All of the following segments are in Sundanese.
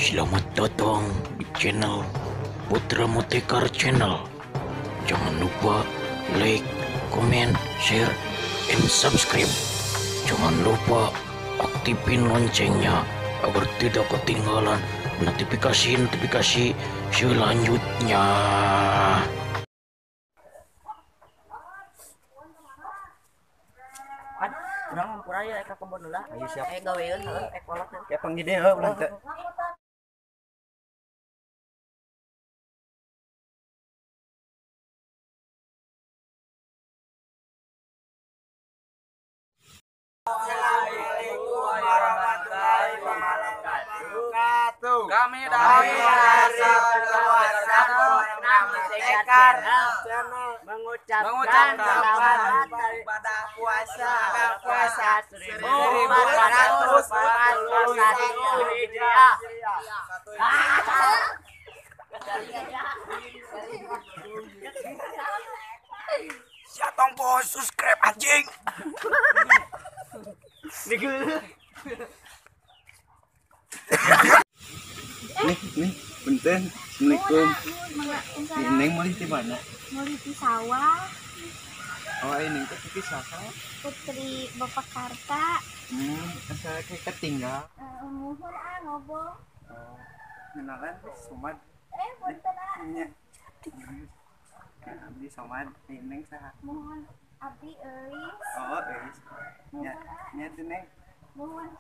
Selamat datang di channel Putra Motekar Channel. Jangan lupa like, comment, share, and subscribe. Jangan lupa aktifin loncengnya agar tidak ketinggalan notifikasi-notifikasi selanjutnya. Urang hampura ya ka kebon heula. Ayo siap. Gaweun heuh kolot. Ya panggih heuh ulah teu. Assalamualaikum warahmatullahi wabarakatuh. Kami dari Motekar mengucapkan selamat ibadah puasa 1441 Hijriah. Siatong poho subscribe anjing. Nih, punten. Assalamualaikum. Neng meuli di mana? Meuli di sawah. Oh, ini teh putri saha? Putri Bapak Karta. Asa ketinggal. Muhun ah ngobrol. Kenalan Somad. Punten ah. Nya. Abdi Somad, Neng saha? Muhun abdi Euis. Oh, Euis. Nya, nya teh Neng. Muhun.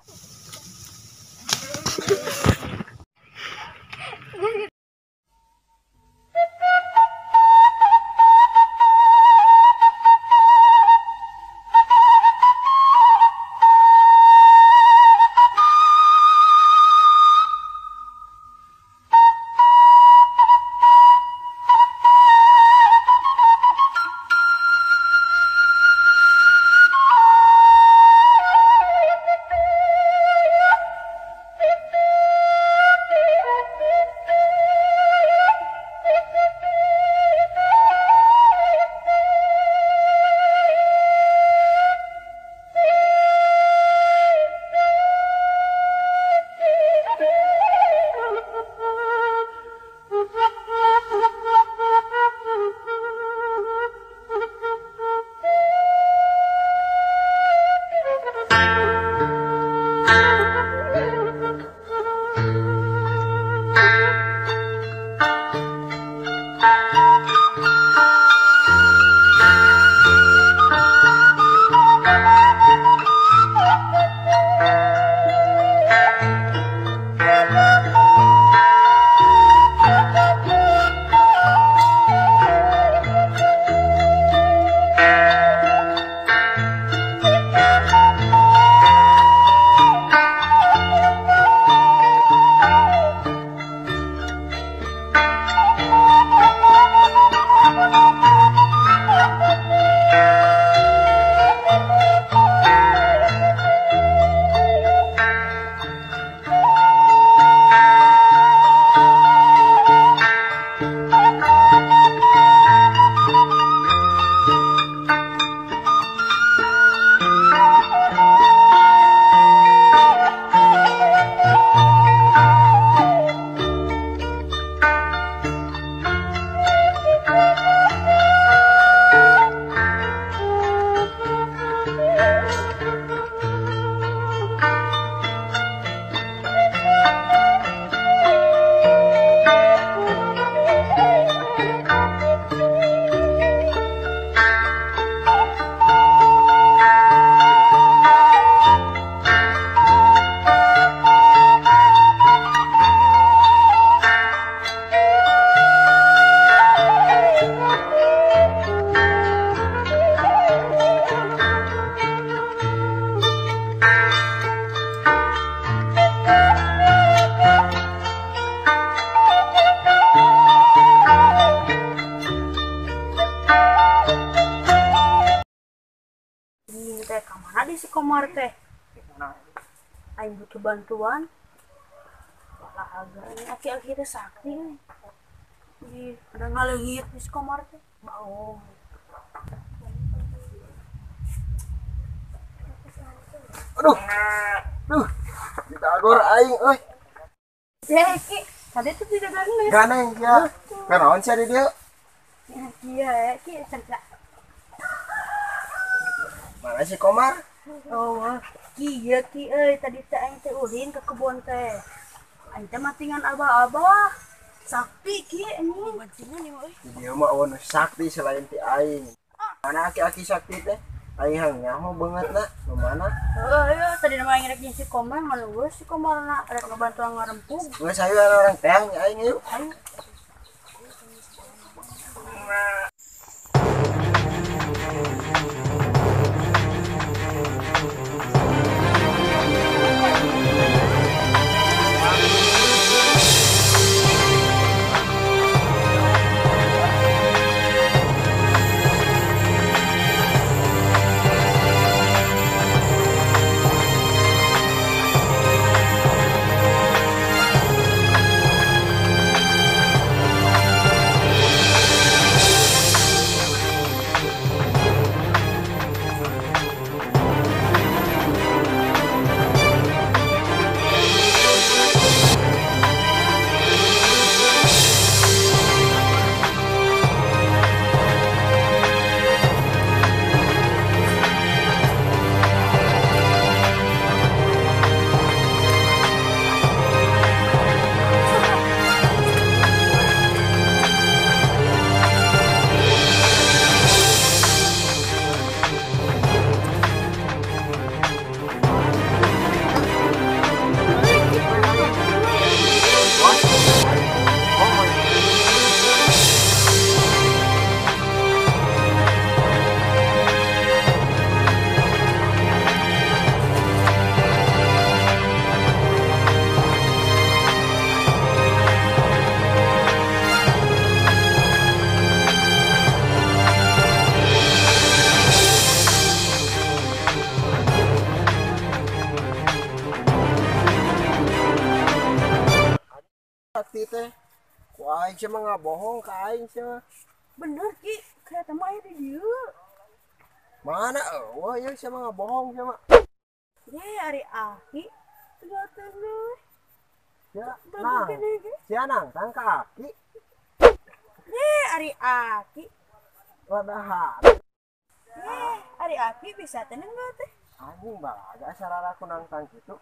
Kamana di si Komar teh? Aing butuh bantuan. Olahraga ini aki-aki teh sakti nih. Ih, ada ngaleungit di si Komar teh. Bau. Aduh. Duh. Ditagor aing euy. Ya Ki, tadi tuh tidak ganggu. Ganeng ya. Kanaon sih di dieu? Iya, Ki cerita. Mana si Komar? Oh, Ki, ya Ki euy, tadi teh aing teh ulin ke kebun teh. Aing teh matingan abah-abah. Sakti Ki anjing. Bantingan ieu euy. Di dieu mah eueun sakti selain ti aing. Mana aki-aki sakti teh? Aing hang nyaho beungeutna, nu mana? Heeh, ayo tadi nama aing rek jeung si Komar ngaleuweus si Komarna rek ngabantuan ngarempug. Geus hayu orang teang aing yuk. Ayo. Sakti teh. Ku aing sia mah ngabohong ka aing sia. Bener Ki, kereta mah aya di dieu. Mana eueuh ieu sia mah ngabohong sia mah. Ye ari aki teu teh. Sia nang. Sia nangtang ka aki. Ye ari aki. Padahal. Ye ari aki bisa teh enggak teh? Anjing balaga sarara ku nangtang kitu.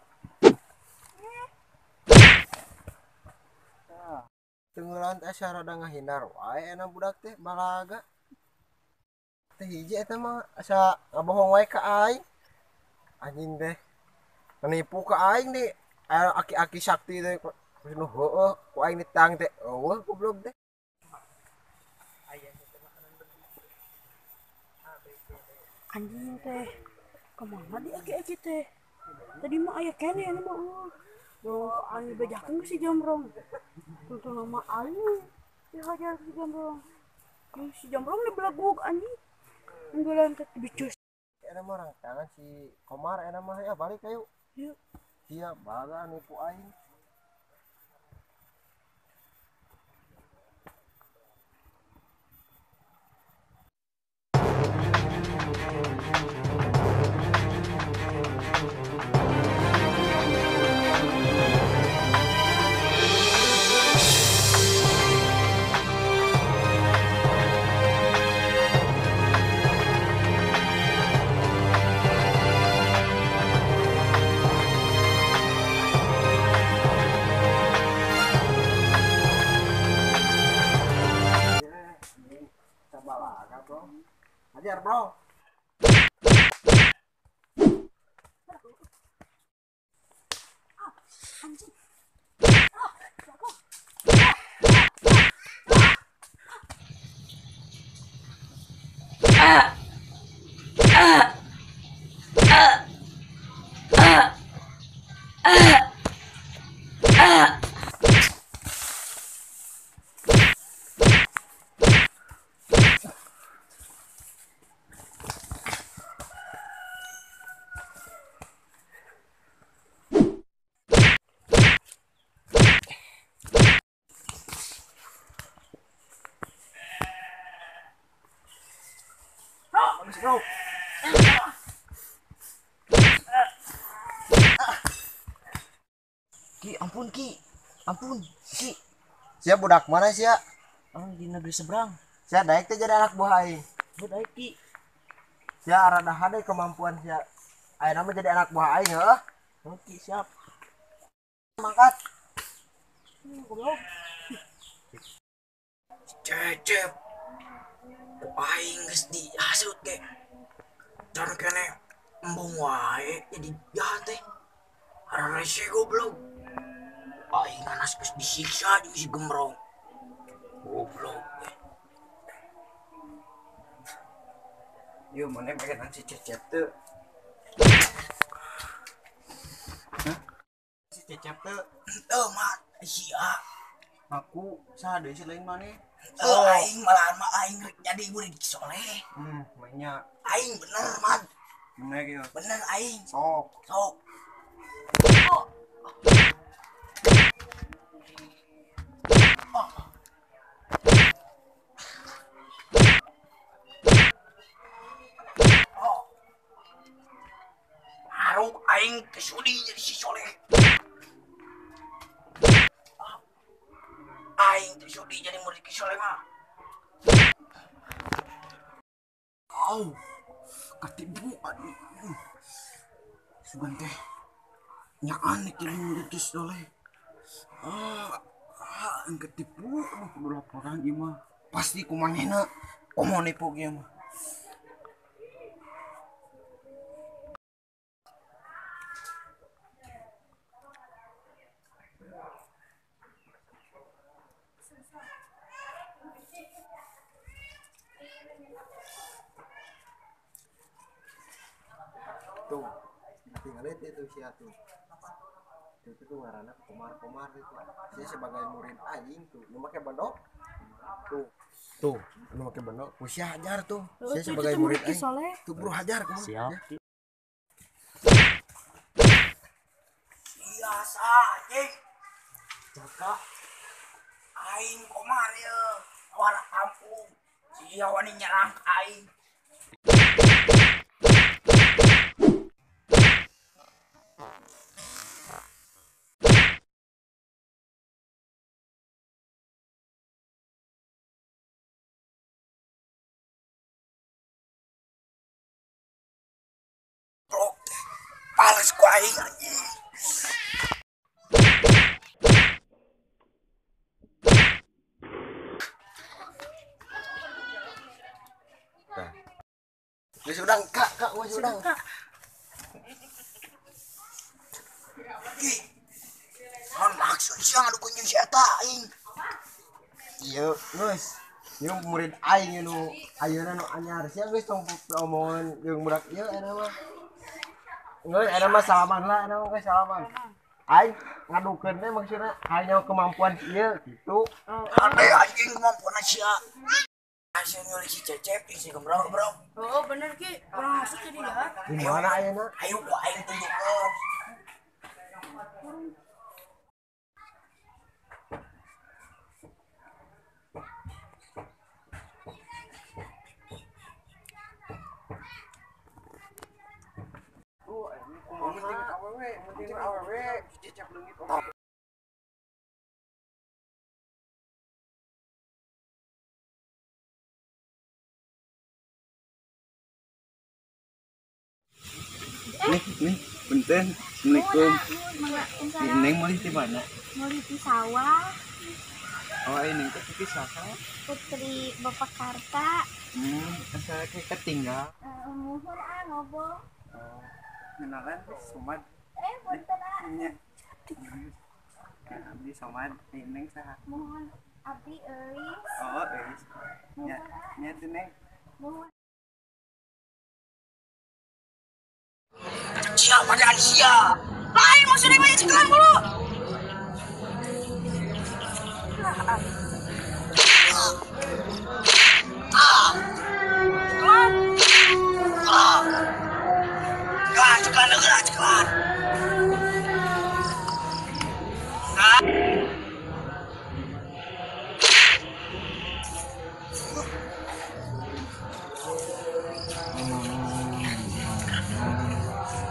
Tenggelan teh sarada ngahindar wae enak budak teh balaga. Teh hiji eta mah asa ngabohong wae ka aing. Anjing teh menipu ka aing di aki-aki sakti teh nu heueuh ku aing ditang teh eueuh goblok teh. Anjing teh kemana di aki-aki teh? Tadi mah aya keneh anu mah eueuh. Bro, aing bejakeun si Jamrong. Tuntung nama aing dihajar si Jamrong. Si Jamrong dibelegug anjing. Enggelan teh bicus. Eta mah orang tangan si Komar eta mah ya balik ayo. Yuk. Sia balaga nipu aing. Ajar bro. Anjing. Bro. Ki, ampun Ki. Ampun, Ki. Sia budak mana sia? Oh, di negeri seberang. Sia daek teh jadi anak buah aing. Budak Ki. Sia rada hade kemampuan sia. Ayeuna mah jadi anak buah aing heuh. Oke, siap. Mangkat. Goblok. Cecep. Ku aing geus dihasut ge. Can kene embung wae jadi jahat teh. Ararese goblok. Aing anas geus disiksa jeung si Gembrong. Goblok. Yo mana pengen si Cecep tuh. Hah? Si Cecep tuh. Teu mah sia. Aku saha deui si lain maneh? Oh, aing malahan mah aing rek jadi murid soleh. Mainnya. Aing bener, Mat. Bener gitu. Bener aing. Sok. Sok. Oh. Oh. Oh. Haruk aing kesudi jadi si soleh. Aing teh jadi murid Ki Soleh mah. Au. Katipu aduh. Sugan teh nyaan jadi murid Ki Soleh. Ah, ketipu aduh kudu laporan ieu mah. Pasti kumanehna komo nipu ieu mah. Tuh, tinggal itu sia tuh. Itu tuh ngaranna Komar-komar itu. Sia sebagai murid aing tuh, nu make bendo. Tuh. Tuh, nu make bendo, ku sia hajar tuh. Sia sebagai murid aing. Tuh buru hajar kumaha. Siap. Biasa anjing. Jaga. Aing Komar ye, wala kampung. Sia wani nyerang aing. Pales ku aing anjing. Tah. Geus udang, Kak, Kak, geus udang. Ki. Naon maksud sia ngadukun jeung si eta aing? Ieu, geus. Ieu murid aing nu ayeuna nu anyar. Sia geus tong omongan jeung budak ieu eta mah. Geus eta mah salaman lah, eta mah geus salaman. Aing ngadukeun teh maksudna hanya kemampuan ieu gitu. Ade anjing kemampuan sia. Hasil nyulik si Cecep jeung si Gembrong, Gembrong. Oh, bener Ki. Orang masuk jadi jahat. Di mana ayeuna? Ayo ku aing tunjukkeun. Penting awewe, penting awewe, si Cecep leungit oge. Nih, nih, punten. Assalamualaikum. Neng meuli di mana? Meuli di sawah. Oh, ini teh putri saha? Putri Bapak Karta. Asa ketinggal. Muhun ah ngobong. Kenalan Somad. Punten ah. Nya. Abdi Somad, Neng saha? Muhun abdi Euis. Oh, Euis. Nya, nya teh Neng. Muhun. Siapa dan sia? Lain maksudnya banyak cekelan dulu. Cekelan. Cekelan, cekelan, cekelan, cekelan.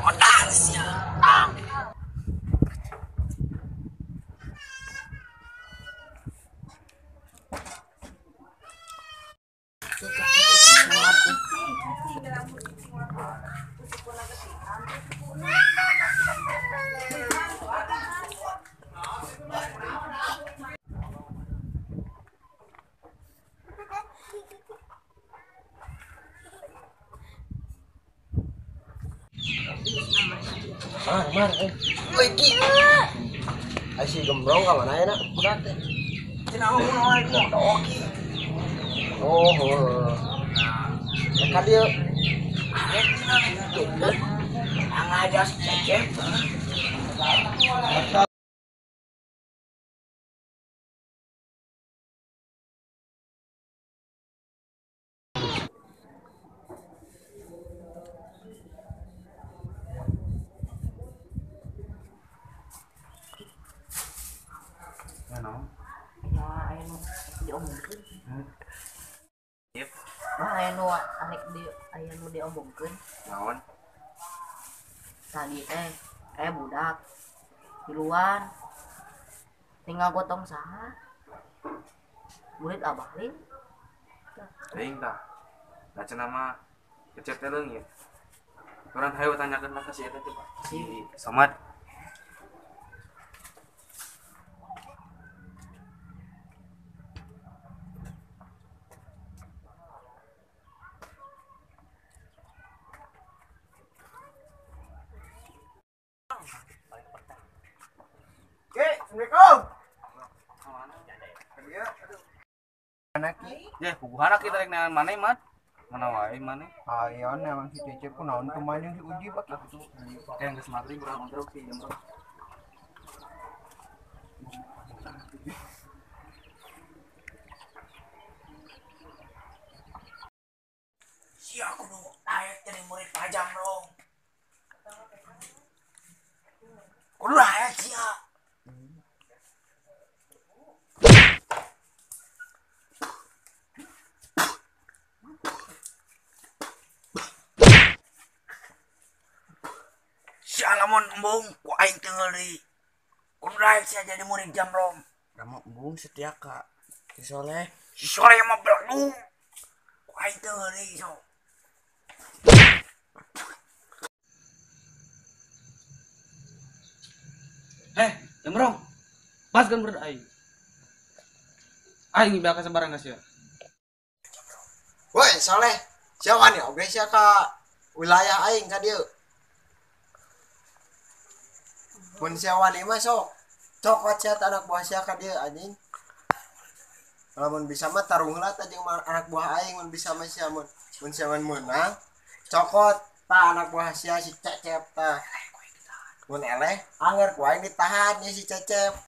Otang sia. Tang. Mar, Woi Ki. Ai si Gembrong ka mana enak budak teh. Cenah ngomong wae mondok Ki. Oh, heuh. Ka dieu. Arek cenah gitu. Ngajar si Cecep. Ya aya nu diomongkeun. Yep. Mah aya nu arek di aya nu diomongkeun. Naon? Tadi teh budak tiluan tinggal gotong saha? Murid abah lin. Teuing tah. Da cenah mah Cecep teh leungit. Urang hayu tanyakeun mah ka si eta teh, Pak. Si Somad. Ki, Assalamualaikum. Mana Ki? Ya, puguhana kita rek neangan maneh, Mat. Mana wae maneh? Ayon emang si Cecep ku naon kumaha jeung si Uji Pak. Eh, geus maghrib urang kontrol si Gembrong. Sia kudu naik jadi murid Pajang dong. Kudu naik sia. Sia lamun embung ku aing teu ngeuli. Kudu naik sia jadi murid Jamrong. Rama embung setia ka Si Soleh. Si Soleh mah beledung. Ku aing teu ngeuli sok. Gembrong. Paskeun murid aing. Aing bakal sembarang ka sia. Woi, Soleh. Sia wani oge sia ka wilayah aing ka dieu. Mun sia wani mah sok cokot sia anak buah sia ka dieu anjing. Lamun bisa mah tarung heula tah jeung anak buah aing mun bisa mah sia mun sia meunang cokot tah anak buah sia si Cecep tah. Mun eleh anger ku aing ditahan nya si Cecep.